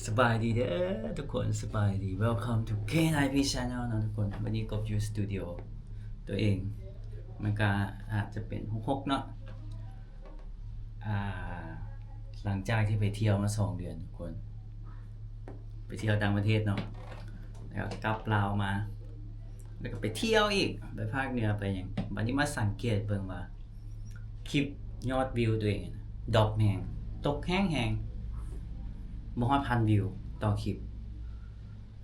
ສະບາຍດີເດີທຸກຄົນ ສະບາຍດີ Welcome to K nine P Channel ເນາະທຸກຄົນ. ວັນນີ້ກົບຢູ່ສະຕູດິໂອຕົວເອງ ມັນກະອາດຈະເປັນຫົກຫົກເນາະ. ອ່າ ຫຼັງຈາກທີ່ໄປທ່ຽວມາສອງເດືອນທຸກຄົນ ໄປທ່ຽວຕ່າງປະເທດເນາະ ແລ້ວກັບລາວມາ ແລ້ວກໍໄປທ່ຽວອີກ ໄປພາກເໜືອໄປຫຍັງ. ບັດນີ້ມາສັງເກດເບິ່ງວ່າ ຄລິບຍອດວິວຕົວເອງດຣອບແຮງ ຕົກແຮງໆ ບໍ່ຮອດພັນວິວຕໍ່ຄລິບ.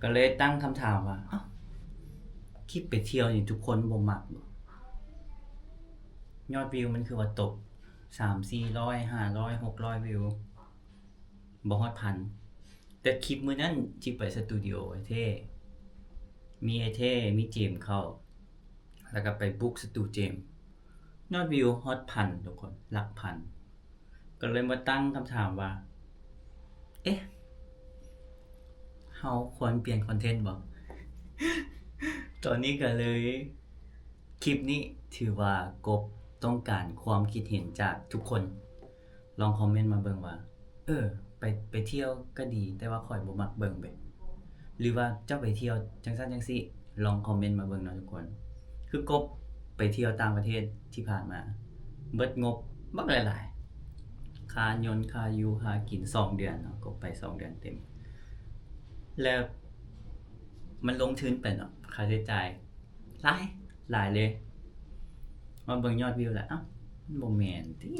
ກໍເລີຍຕັ້ງຄຳຖາມວ່າ ເອົ້າ ຄລິບໄປທ່ຽວນີ້ທຸກຄົນບໍ່ມັກບໍ? ຍອດວິວມັນຄືວ່າຕົກສາມສີ່ຮ້ອຍ ຫ້າຮ້ອຍ ຫົກຮ້ອຍວິວ ບໍ່ຮອດພັນ. ແຕ່ຄລິບມື້ນັ້ນທີ່ໄປສະຕູດິໂອອ້າຍເທ່ ມີອ້າຍເທ່ ມີເຈມເຂົ້າ ແລ້ວກໍໄປບຸກສະຕູເຈມ ຍອດວິວຮອດພັນທຸກຄົນ ຫຼັກພັນ. ກໍເລີຍມາຕັ້ງຄຳຖາມວ່າ ເອະ ເຮົາຄວນປ່ຽນຄອນເທັນບໍ່? ຕອນນີ້ກໍເລີຍ ຄລິບນີ້ຖືວ່າກົບຕ້ອງການຄວາມຄິດເຫັນຈາກທຸກຄົນ. ລອງຄອມເມັນມາເບິ່ງວ່າ ເອີ ໄປ ໄປທ່ຽວກໍດີ ແຕ່ວ່າຂ້ອຍບໍ່ມັກເບິ່ງເວີຍ ຫຼືວ່າເຈົ້າໄປທ່ຽວຈັ່ງຊັ້ນຈັ່ງຊີ້. ລອງຄອມເມັນມາເບິ່ງເນາະທຸກຄົນ. ຄືກົບໄປທ່ຽວຕ່າງປະເທດທີ່ຜ່ານມາ ເບິດງົບບັກຫຼາຍໆ ຄ່າຍົນ ຄ່າຢູ່ ຄ່າກິນ ສອງເດືອນເນາະ, ກົບໄປສອງເດືອນເຕັມ ແລ້ວມັນລົງທຶນໄປເນາະ, ຄ່າໃຊ້ຈ່າຍຫຼາຍ ຫຼາຍເລີຍ. ມາເບິ່ງຍອດວິວແລ້ວ ເອົ້າ ມັນບໍ່ແມ່ນຕິ.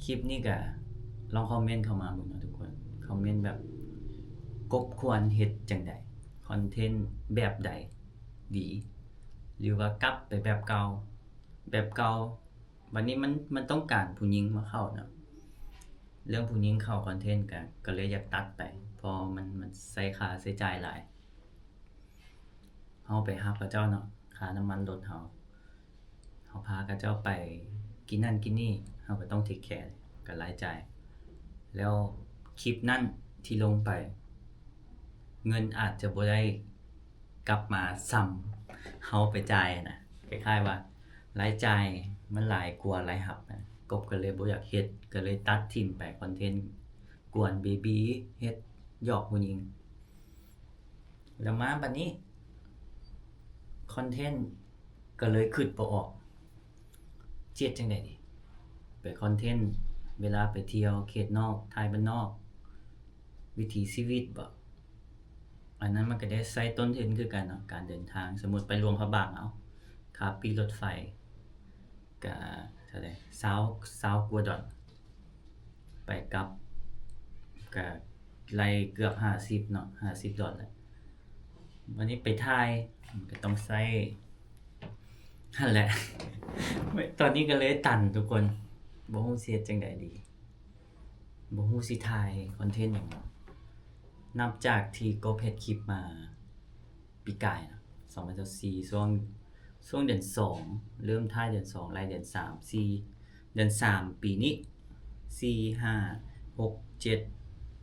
ຄລິບນີ້ກະລອງຄອມເມັນເຂົ້າມາເບິ່ງເນາະທຸກຄົນ, ຄອມເມັນແບບ ກົບຄວນເຮັດຈັ່ງໃດ? ຄອນເທັນແບບໃດດີ? ຫຼືວ່າກັບໄປແບບເກົ່າ? ແບບເກົ່າ ບັດນີ້ມັນ ມັນຕ້ອງການຜູ້ຍິງມາເຂົ້າເນາະ, ເລື່ອງຜູ້ຍິງເຂົ້າຄອນເທັນກະ ກະເລີຍຢາກຕັດໄປ ເພາະມັນ ມັນໃຊ້ຄ່າໃຊ້ຈ່າຍຫຼາຍ. ເຮົາໄປຮັບເຂົາເຈົ້າເນາະ, ຄ່ານ້ຳມັນລົດເຮົາ, ເຮົາພາເຂົາເຈົ້າໄປກິນນັ້ນກິນນີ້ ເຮົາກໍຕ້ອງເທກແຄ ກໍລາຍຈ່າຍ. ແລ້ວຄລິບນັ້ນທີ່ລົງໄປ ເງິນອາດຈະບໍ່ໄດ້ກັບມາສ່ຳເຮົາໄປຈ່າຍນະ, ຄ້າຍໆວ່າລາຍຈ່າຍມັນຫຼາຍກວ່າລາຍຮັບນະ. ກົບກໍເລີຍບໍ່ຢາກເຮັດ ກໍເລີຍຕັດຖິ້ມໄປ ຄອນເທັນກວນເບບີ ເຮັດຫຍອກຜູ້ຍິງ. ແລ້ວມາບັດນີ້ ຄອນເທັນກໍເລີຍຄິດບໍ່ອອກ ຊິເຮັດຈັ່ງໃດດີ? ໄປຄອນເທັນເວລາໄປທ່ຽວເຂດນອກ ຖ່າຍບ້ານນອກ ວິຖີຊີວິດບໍ? ອັນນັ້ນມັນກໍໄດ້ໃຊ້ຕົ້ນທຶນຄືກັນເນາະ, ການເດີນທາງ. ສົມມຸດໄປຫຼວງພະບາງເອົາ, ຄ່າປີ້ລົດໄຟ ກະເທົ່າໃດ ຊາວ ຊາວກວ່າດອນ ໄປກັບ ກະໄລ່ເກືອບຫ້າສິບເນາະ ຫ້າສິບດອນແຫຼະ. ບັດນີ້ໄປຖ່າຍ ມັນກະຕ້ອງໃຊ້ ຫັ້ນແຫຼະ. ຕອນນີ້ກະເລີຍຕັນທຸກຄົນ, ບໍ່ຮູ້ຊິເຮັດຈັ່ງໃດດີ, ບໍ່ຮູ້ຊິຖ່າຍຄອນເທັນຫຍັງເນາະ. ນັບຈາກທີ່ກົບເຮັດຄລິບມາ ປີກາຍເນາະ ສອງພັນຊາວສີ່ ຊ່ວງ ຊ່ວງເດືອນສອງ ເລີ່ມທ້າຍເດືອນສອງ ໄລ່ເດືອນສາມ ສີ່ ເດືອນສາມປີນີ້ ສີ່ ຫ້າ ຫົກ ເຈັດ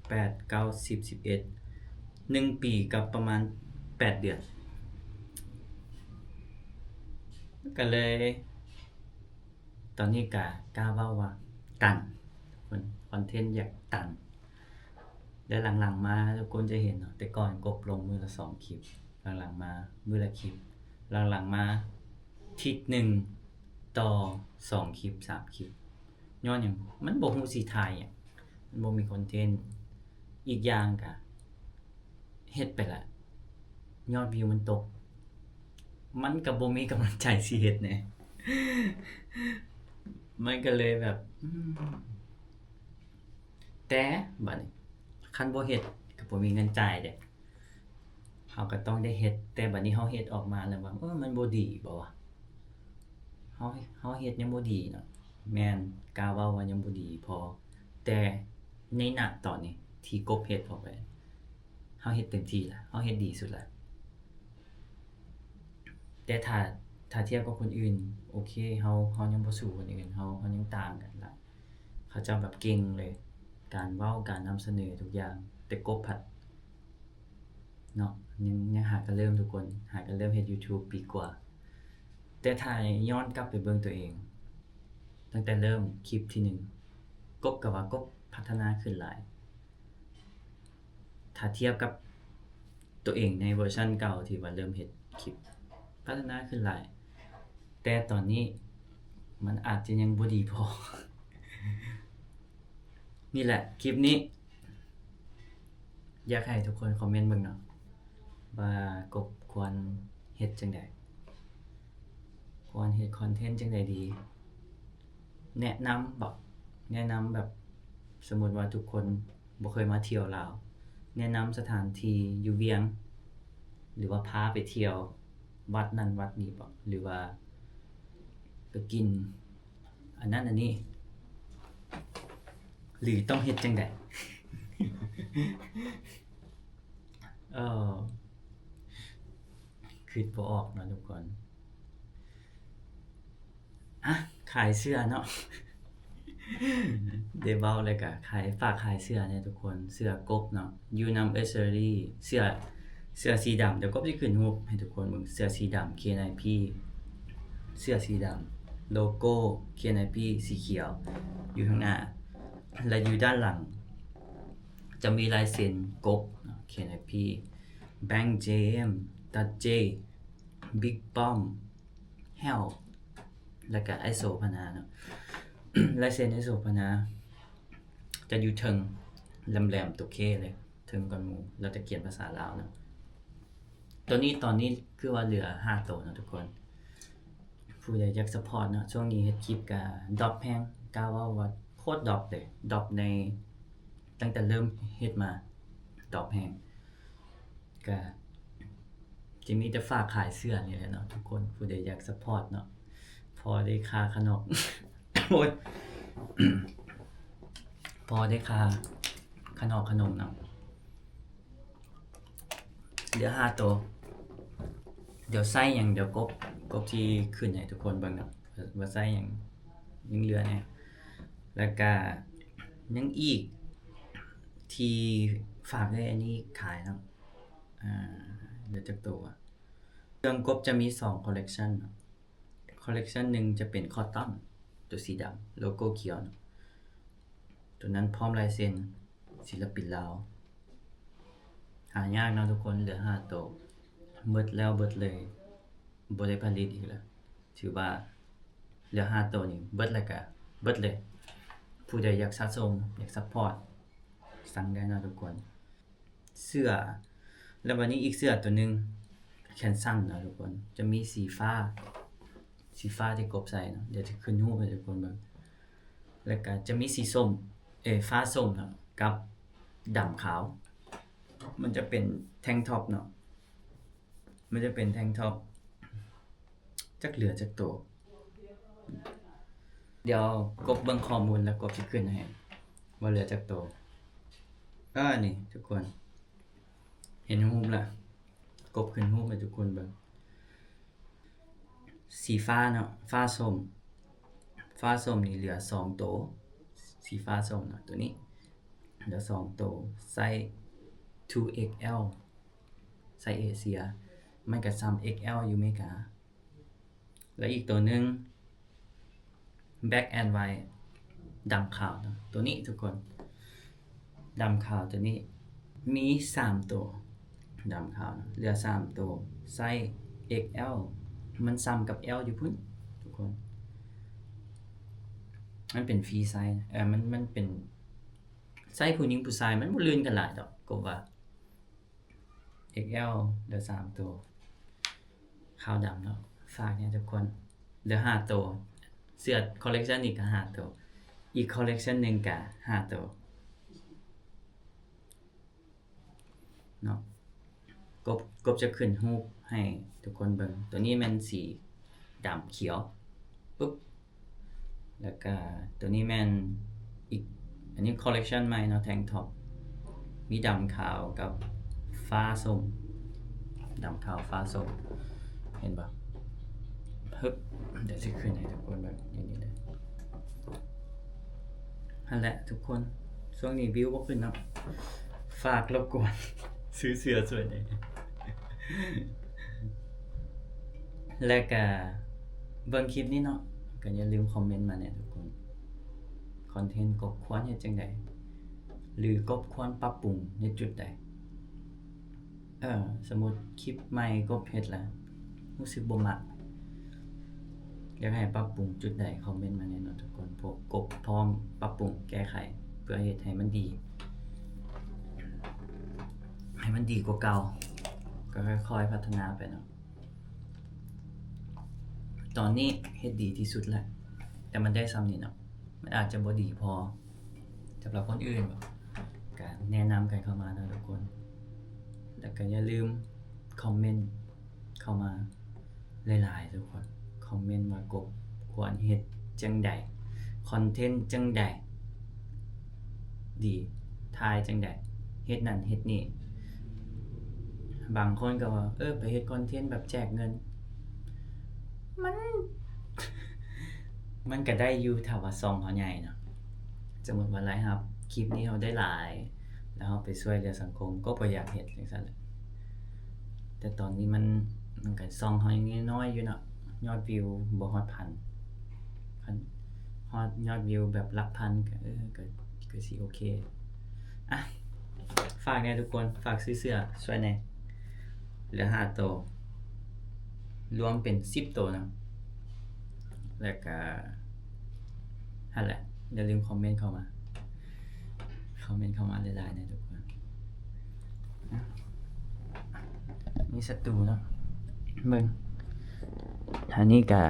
ແປດ ເກົ້າ ສິບ ສິບເອັດ ໜຶ່ງປີກັບປະມານແປດເດືອນ ກໍເລີຍ ຕອນນີ້ກະກ້າເວົ້າວ່າຕັນ ຄອນ ຄອນເທັນຢາກຕັນ. ແລະ ຫຼັງໆມາທຸກຄົນຈະເຫັນເນາະ ແຕ່ກ່ອນກົບລົງມື້ລະສອງຄລິບ, ຫຼັງໆມາມື້ລະຄລິບ, ຫຼັງໆມາທິດໜຶ່ງຕໍ່ສອງຄລິບ ສາມຄລິບ. ຍ້ອນຫຍັງ? ມັນບໍ່ຮູ້ຊິຖ່າຍຫຍັງ, ມັນບໍ່ມີຄອນເທັນ. ອີກຢ່າງກະ ເຮັດໄປລະ ຍອດວິວມັນຕົກ ມັນກະບໍ່ມີກຳລັງໃຈຊິເຮັດແນ່ ມັນກະເລີຍແບບ ອືມ ແຕ່ບາດນີ້ ຄັນບໍ່ເຮັດກະບໍ່ມີເງິນຈ່າຍເດ້, ເຮົາກະຕ້ອງໄດ້ເຮັດ. ແຕ່ບາດນີ້ເຮົາເຮັດອອກມາແລ້ວວ່າ ເອີ ມັນບໍ່ດີບໍວະ? ເຮົາ ເຮົາເຮັດຍັງບໍ່ດີເນາະ. ແມ່ນ ກ້າເວົ້າວ່າຍັງບໍ່ດີພໍ, ແຕ່ໃນນະຕອນນີ້ທີ່ກົບເຮັດອອກໄປ ເຮົາເຮັດເຕັມທີ່ລະ ເຮົາເຮັດດີສຸດລະ. ແຕ່ຖ້າ ຖ້າທຽບກັບຄົນອື່ນ ໂອເຄ ເຮົາ ເຮົາຍັງບໍ່ສູ້ຄົນອື່ນ, ເຮົາ ເຮົາຍັງຕ່າງກັນຫຼາຍ. ເຂົາເຈົ້າແບບເກັ່ງເລີຍ ການເວົ້າ ການນຳສະເໜີທຸກຢ່າງ, ແຕ່ກົບພັດ ເນາະ ຍັງ ຍັງຫາກະເລີ່ມທຸກຄົນ ຫາກະເລີ່ມເຮັດ YouTube ປີກວ່າ. ແຕ່ຖ້າຍ້ອນກັບໄປເບິ່ງຕົວເອງ ຕັ້ງແຕ່ເລີ່ມຄລິບທີໜຶ່ງ ກົບກະວ່າກົບພັດທະນາຂຶ້ນຫຼາຍ. ຖ້າທຽບກັບໂຕເອງໃນເວີຊັນເກົ່າທີ່ວ່າເລີ່ມເຮັດຄລິບ ພັດທະນາຂຶ້ນຫຼາຍ, ແຕ່ຕອນນີ້ມັນອາດຈະຍັງບໍ່ດີພໍ. ນີ້ແຫຼະ ຄລິບນີ້ ຢາກໃຫ້ທຸກຄົນຄອມເມັນເບິ່ງເນາະ ວ່າກົບຄວນເຮັດຈັ່ງໃດ? ຄວນເຮັດຄອນເທັນຈັ່ງໃດດີ? ແນະນຳບໍ? ແນະນຳແບບ ສົມມຸດວ່າທຸກຄົນບໍ່ເຄີຍມາທ່ຽວລາວ, ແນະນຳສະຖານທີ່ຢູ່ວຽງ ຫຼືວ່າພາໄປທ່ຽວວັດນັ້ນວັດນີ້ບໍ? ຫຼືວ່າໄປກິນອັນນັ້ນອັນນີ້? ຫຼືຕ້ອງເຮັດຈັ່ງໃດ? ເອີ ຄິດບໍ່ອອກເນາະທຸກຄົນ. ອະ ຂາຍເສື້ອເນາະ ໄດ້ເວົ້າແລ້ວກະຂາຍ ຝາກຂາຍເສື້ອແດ່ທຸກຄົນ. ເສື້ອກົບເນາະ ຢູ່ນຳເອື້ອຍເຊີຣີ. ເສື້ອ ເສື້ອສີດຳ ດຽວກົບຊິຂຶ້ນຮູບໃຫ້ທຸກຄົນເບິ່ງ. ເສື້ອສີດຳ ເຄເອັນໄອພີ ເສື້ອສີດຳ ໂລໂກ້ ເຄເອັນໄອພີ ສີຂຽວ ຢູ່ທາງໜ້າ ແລະ ຢູ່ດ້ານຫຼັງຈະມີລາຍເຊັນກົບເນາະ ເຄເອັນໄອພີ ແບັງເຈມ ຕັດເຈ ບິກປ້ອມ ແຫ້ວ ແລ້ວກະໄອໂສພະນາເນາະ. ລາຍເຊັນໄອໂສພະນາຈະຢູ່ເທິງ ແຫຼມໆ ໂຕເຄເລີຍ ເທິງກ່ອນໝູ່ ແລ້ວຈະຂຽນພາສາລາວເນາະ. ໂຕນີ້ ຕອນນີ້ຄືວ່າເຫຼືອຫ້າໂຕເນາະທຸກຄົນ. ຜູ້ໃດຢາກຊັບພອດເນາະ ຊ່ວງນີ້ເຮັດຄລິບກະດຣອບແຮງ ກ້າເວົ້າວ່າໂຄດດຣອບເລີຍ ດຣອບໃນ ຕັ້ງແຕ່ເລີ່ມເຮັດມາ ດຣອບແຮງ. ກະຈະມີແຕ່ຝາກຂາຍເສື້ອນີ້ແຫຼະເນາະທຸກຄົນ ຜູ້ໃດຢາກຊັບພອດເນາະ ພໍໄດ້ຄ່າຂະໜອກ ໂອ້ຍ ພໍໄດ້ຄ່າຂະໜອກຂະໜົມນຳ. ເຫຼືອຫ້າໂຕ ດຽວໃຊ້ຫຍັງ ດຽວກົບ ກົບຊິຂຶ້ນໃຫ້ທຸກຄົນເບິ່ງເນາະ ວ່າໃຊ້ຫຍັງ ຍັງເຫຼືອແດ່. ແລ້ວກະຍັງອີກທີ່ຝາກເອື້ອຍອັນນີ້ຂາຍເນາະ ອ່າ ເຫຼືອຈັກໂຕວະ? ເຄື່ອງກົບຈະມີສອງຄໍເລັກຊັນເນາະ ຄໍເລັກຊັນໜຶ່ງຈະເປັນຄອດຕອນ ໂຕສີດຳ ໂລໂກ້ຂຽວເນາະ ໂຕນັ້ນພ້ອມລາຍເຊັນ ສິລະປິນລາວ. ຫາຍາກເນາະທຸກຄົນ ເຫຼືອຫ້າໂຕ ໝົດແລ້ວເບິດເລີຍ ບໍ່ໄດ້ຜະລິດອີກແລ້ວ. ຖືວ່າເຫຼືອຫ້າໂຕນີ້ເບິດແລ້ວກະເບິດເລີຍ. ຜູ້ໃດຢາກສະສົມ ຢາກຊັບພອດ ສັ່ງໄດ້ເນາະທຸກຄົນ. ເສື້ອ ແລ້ວບາດນີ້ອີກເສື້ອໂຕໜຶ່ງ ແຂນສັ້ນເນາະທຸກຄົນ ຈະມີສີຟ້າ ສີຟ້າທີ່ກົບໃສ່ເນາະ ດຽວຈະຂຶ້ນຮູບໃຫ້ທຸກຄົນເບິ່ງ. ແລ້ວກະຈະມີສີສົ້ມ ເອີ ຟ້າສົ້ມເນາະ ກັບດຳຂາວ ມັນຈະເປັນແທັງທັອບເນາະ ມັນຈະເປັນແທັງທັອບ ຈັກເຫຼືອຈັກໂຕ. ດຽວກົບເບິ່ງຂໍ້ມູນແລ້ວກົບຊິຂຶ້ນໃຫ້ວ່າເຫຼືອຈັກໂຕ. ເອີ ນີ້ທຸກຄົນ ເຫັນຮູບລະ ກົບຂຶ້ນຮູບໃຫ້ທຸກຄົນເບິ່ງ. ສີຟ້າເນາະ ຟ້າສົ້ມ ຟ້າສົ້ມນີ້ເຫຼືອສອງໂຕ ສີຟ້າສົ້ມເນາະ ໂຕນີ້ເຫຼືອສອງໂຕ ໄຊທູເອັກແອລ ໄຊເອເຊຍ ມັນກະຊ້ຳເອັກແອລຢູ່ເມກາ. ແລະ ອີກໂຕໜຶ່ງ ແບລັກແອນໄວ ດຳຂາວເນາະ ໂຕນີ້ທຸກຄົນ ດຳຂາວໂຕນີ້ມີສາມໂຕ ດຳຂາວເນາະ ເຫຼືອສາມໂຕ ໄຊເອັກແອລ ມັນຊ້ຳກັບແອລຢູ່ພຸ້ນທຸກຄົນ ມັນເປັນຟຣີໄຊ ເອີ ມັນ ມັນເປັນໄຊຜູ້ຍິງຜູ້ຊາຍ ມັນບໍ່ລື່ນກັນຫຼາຍດອກ ກົບວ່າ ເອັກແອລ ເຫຼືອສາມໂຕ ຂາວດຳເນາະ ຝາກແດ່ທຸກຄົນ ເຫຼືອຫ້າໂຕ ເສື້ອຄໍເລັກຊັນນີ້ກະຫ້າໂຕ ອີກຄໍເລັກຊັນໜຶ່ງກະຫ້າໂຕເນາະ. ກົບ ກົບຈະຂຶ້ນຮູບໃຫ້ທຸກຄົນເບິ່ງ ໂຕນີ້ແມ່ນສີ ດຳຂຽວ ປຶບ ແລ້ວກະໂຕນີ້ແມ່ນອີກ ອັນນີ້ຄໍເລັກຊັນໃໝ່ເນາະ ແທັງທັອບ ມີດຳຂາວກັບຟ້າສົ້ມ ດຳຂາວຟ້າສົ້ມ ເຫັນບໍ່? ຮຶບ ດຽວຊິຂຶ້ນໃຫ້ທຸກຄົນເບິ່ງຢູ່ນີ້ເລີຍ ຫັ້ນແຫຼະທຸກຄົນ ຊ່ວງນີ້ວິວບໍ່ຂຶ້ນເນາະ ຝາກລົບກວນຊື້ເສື້ອຊ່ວຍແດ່ ແລະກະເບິ່ງຄລິບນີ້ເນາະ ກະຢ່າລືມຄອມເມັນມາແດ່ທຸກຄົນ ຄອນເທັນກົບຄວນເຮັດຈັ່ງໃດ ຫຼື ກົບຄວນປັບປຸງໃນຈຸດໃດ ເອີ ສົມມຸດຄລິບໃໝ່ກົບເຮັດລະ ຮູ້ສຶກບໍ່ມັກ ຢາກໃຫ້ປັບປຸງຈຸດໃດ ຄອມເມັນມາແດ່ເນາະທຸກຄົນ. ພວກກົບພ້ອມປັບປຸງແກ້ໄຂ ເພື່ອເຮັດໃຫ້ມັນດີ ໃຫ້ມັນດີກວ່າເກົ່າ ກໍຄ່ອຍໆພັດທະນາໄປເນາະ. ຕອນນີ້ເຮັດດີທີ່ສຸດແລ້ວ ແຕ່ມັນໄດ້ຊ່ຳນີ້ເນາະ ມັນອາດຈະບໍ່ດີພໍສຳລັບຄົນອື່ນ ກໍແນະນຳກັນເຂົ້າມາເນາະທຸກຄົນ. ແລ້ວກໍຢ່າລືມຄອມເມັນເຂົ້າມາຫຼາຍໆທຸກຄົນ ຄອມເມັນວ່າກົບຄວນເຮັດຈັ່ງໃດ ຄອນເທັນຈັ່ງໃດ ດີ ຖ່າຍຈັ່ງໃດ ເຮັດນັ້ນເຮັດນີ້. ບາງຄົນກໍວ່າ ເອີ ໄປເຮັດຄອນເທັນແບບແຈກເງິນ ມັນ ມັນກໍໄດ້ຢູ່ ຖ້າວ່າຊ່ອງເຮົາໃຫຍ່ເນາະ. ສົມມຸດວ່າລາຍຮັບຄລິບນີ້ເຮົາໄດ້ຫຼາຍ ແລ້ວເຮົາໄປຊ່ວຍເຫຼືອສັງຄົມ ກໍບໍ່ຢາກເຮັດຈັ່ງຊັ້ນແຫຼະ. ແຕ່ຕອນນີ້ມັນ ມັນກໍ ຊ່ອງເຮົາຍັງນ້ອຍຢູ່ເນາະ ຍອດວິວບໍ່ຮອດພັນ ຄັນຮອດຍອດວິວແບບຫຼັກພັນກໍ ເອີ ກໍ ກໍຊິໂອເຄ. ອ່ະ ຝາກແດ່ທຸກຄົນ ຝາກຊື້ເສື້ອຊ່ວຍແດ່ ເຫຼືອຫ້າໂຕ ລວມເປັນສິບໂຕເນາະ. ແລ້ວກະ ຫັ້ນແຫຼະ ຢ່າລືມຄອມເມັນເຂົ້າມາ ຄອມເມັນເຂົ້າມາຫຼາຍໆແດ່ທຸກຄົນ. ມີສະຕູເນາະ ເບິ່ງ ອັນນີ້ກະ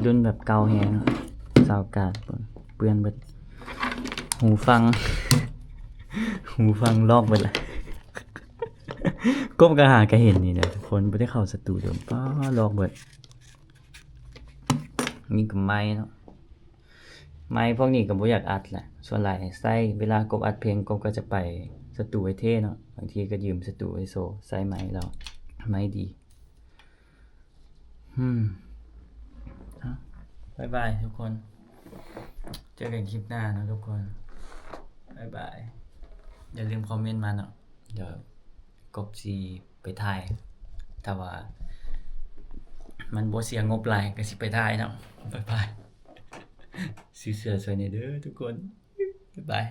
ລຸ້ນແບບເກົ່າແຮງເນາະ ຊາວກາດເປື້ອນເບິດ ຫູຟັງ ຫູຟັງລອກເບິດລະ. ກົບກໍຫາກໍເຫັນນີ້ແຫຼະທຸກຄົນ ບໍ່ໄດ້ເຂົ້າສະຕູດົນ ປ້າ ລອກເບິດ. ນີ້ກໍໄມເນາະ ໄມພວກນີ້ກໍບໍ່ຢາກອັດແຫຼະ ສ່ວນຫຼາຍໃຊ້ເວລາກົບອັດເພງ ກົບກໍຈະໄປສະຕູໄອເທເນາະ ບາງທີກໍຢືມສະຕູໄອໂຊ ໃຊ້ໄມລາວ ໄມດີ. ອືມ ບາຍບາຍທຸກຄົນ ເຈີກັນຄລິບໜ້າເນາະທຸກຄົນ ບາຍບາຍ. ຢ່າລືມຄອມເມັນມາເນາະ ດຽວກົບຊິໄປຖ່າຍ ຖ້າວ່າມັນບໍ່ເສຍງົບຫຼາຍກໍຊິໄປຖ່າຍເນາະ. ບາຍບາຍ ຊື້ເສື້ອຊ່ວຍແດ່ເດີທຸກຄົນ ບາຍບາຍ.